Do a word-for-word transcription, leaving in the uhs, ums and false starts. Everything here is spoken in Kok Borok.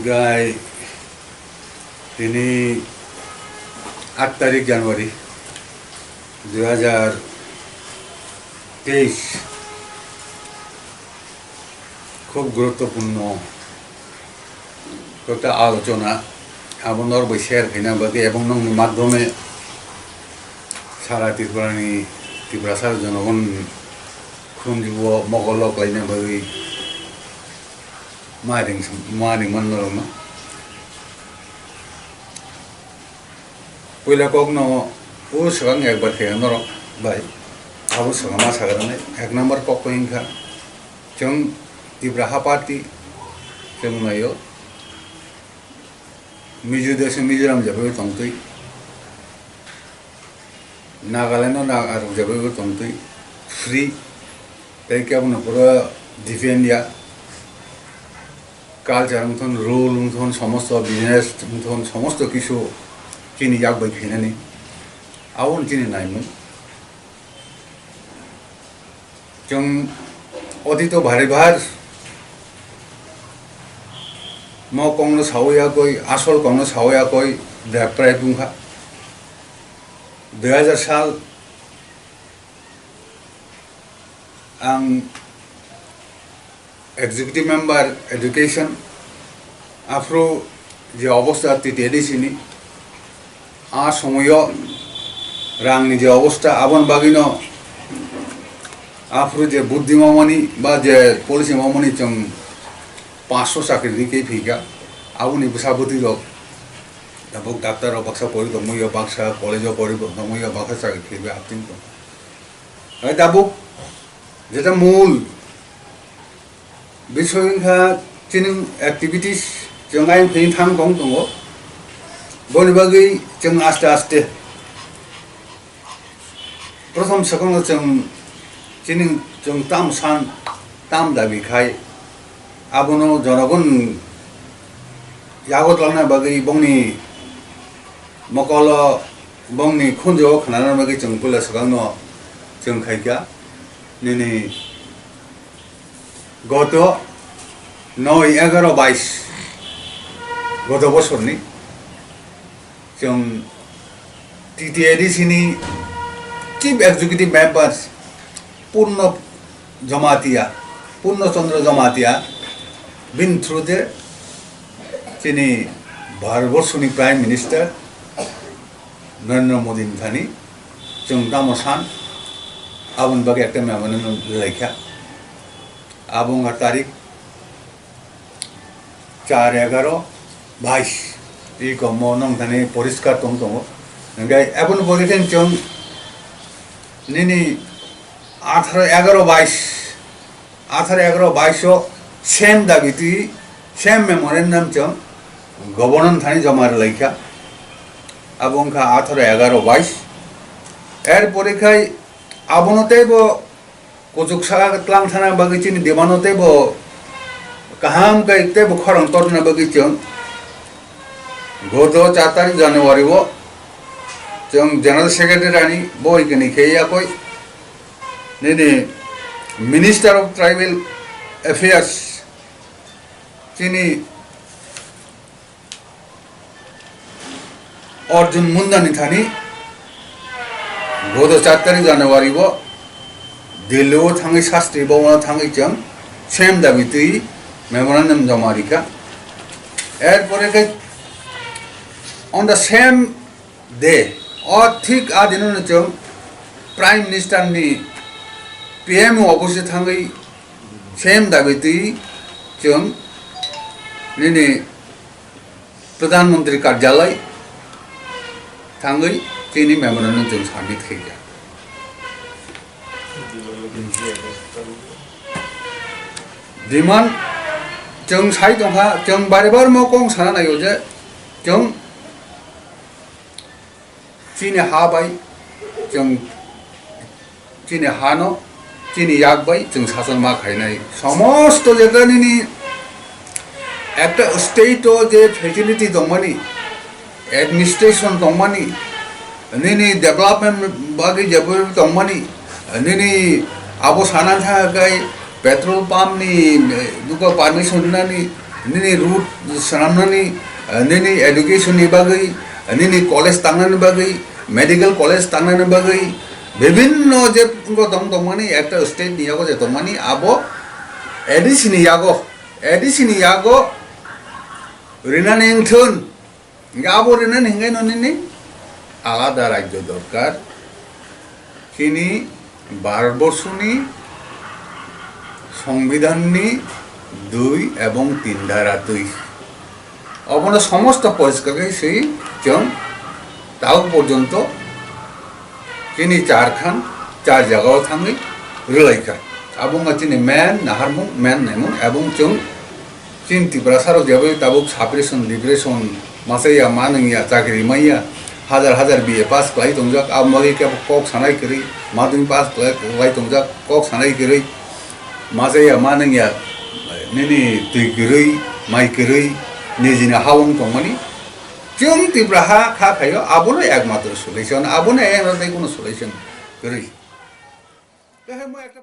Gai tini aat tarik January dui hajar teis, khub guruttopurno kota alochona abo norok bai share khaina bagwi ebong nokni madhyome sara Tripurani, Tiprasa jonogon khunjugo mokolo klaina bagwi ma ring, ma ringman norokno. Puila kokno o swkang ekbar khe norok bai abo swkang ma sagra nai. Ek number kok ko wngkha chwng Tipra ha party chwng naio Mizo desh Mizoram jagao tongtwi, Nagaland no na arok jagao tongtwi free, tei kebono pura defend ya. Culture wngthon, rule wngthon, somosto business wngthon, somosto kisu chini yak bai khainani. Aboni chini naimung. Chwng otito bhari bhar mo kongno sawi yakoi, asol kongno sawi yakoi, beprai bungkha. Dui hajar sal ang executive member education, aphuru je obostha T T A D C ni, a somoyo rangni je obostha, aboni bagwino aphuru je buddhi mamani ba je policy mamani chwng panchsho chakri rikhe phika, aboni bwsa bwtwi rok tabuk doctor rok baksa pori tongmani, baksa college o pori tongmani, baksa chakri khe apting tong. Hai tabuk jeta mul bisoi wngkha chini activities chwng ayang phai thang tong tongo. Boni bagwi chwng aste aste prothom swkangno chwng chini chwng tam san tam dabi khai abono jonogon yago twlangna bagwi bongni mokolo bongni khunju o khnana bagwi chwng puila swkangno chwng khaikha nini goto noi egaroh bais goto bosorni chwng T T A D C ni Chief Executive Members Purno Jamatia, Purno Chandra Jamatia, bini through de chini Bharatborsoni Prime Minister Narendra Modi ni thani chwng tamo san aboni bagwi ekta memorandum laikha. Abo wngkha tarik char egaroh bais, iko mo nong thani poriskar tong tongo. Hingke eboni pore khe chwng nini atharo egaroh bais, atharo egaroh bais o same dabi twi, same memorandum chwng governor thani joma rwlaikha. Abo wngkha atharo egaroh bais. Er pore khai abono teibo kuchuk saka tlang thana bagwi chini demand o teibo kaham kai teibo khorang torna bagwi chwng goto char tarik January o chwng General Secretary ani boi kani khe yakoi nini Minister of Tribal Affairs chini Arjun Munda ni thani goto char tarik January o Delhi o thangwi sasti bhavan o thangwi chwng same dabi twi memorandum joma rikha. Er pore khe on the same day, o thik a dino no chwng Prime Minister ni P M O office o thangwi same dabi twi chwng nini Pradhan Mantri Karjalay thangwi chini memorandum chwng submit khaikha. Demand chwng sai tongkha, chwng bari bar mo kong sana naio je chwng chini ha bai chwng chini hano, chini yak bai chwng sachon ma khainai. Somosto jeta nini ekta state o je facility tongmani, administration tongmani, nini development bagwi jebo tongmani, nini abo sana thangkha kai Petrol pump ni, eh, duka permission rinani, nini road swnamnani, eh, nini education ni bagwi, eh, nini college tangnani bagwi, medical college tangnani bagwi, bibhinno je wngkha tong tongmani ekta state ni yago je tongmani abo A D C ni yago, A D C ni yago rinani wngthun. Hingke abo rinani hingke no nini alada rajyo dorkar. Chini Bharatborsoni Songbidanni dui ebong tin dhara twi. Obono somosto poriskar khe se chwng tabuk porjonto chini Jharkhand char jagao thangwi rwlaikha. Abo wngkha chini main naharmung, main naimung, ebong chwng chini Tiprasa rok jebai tabuk suppression, depression, masa ya, ma nung ya, chakri maya, hajar hajar B A pass khlai tongjak, abo bagwi kebo kok sanai kwrwi, madhyamik pass khlai, khlai tongjak, kok sanai kwrwi, masa ya, ma nung ya, nini twi kwrwi, mai kwrwi, nijini ha wng tongmani. Chwng Tipra ha kha khaio, abono ekmatro solution, abono ekmatro tei kono solution kwrwi. Tei hai mo ekta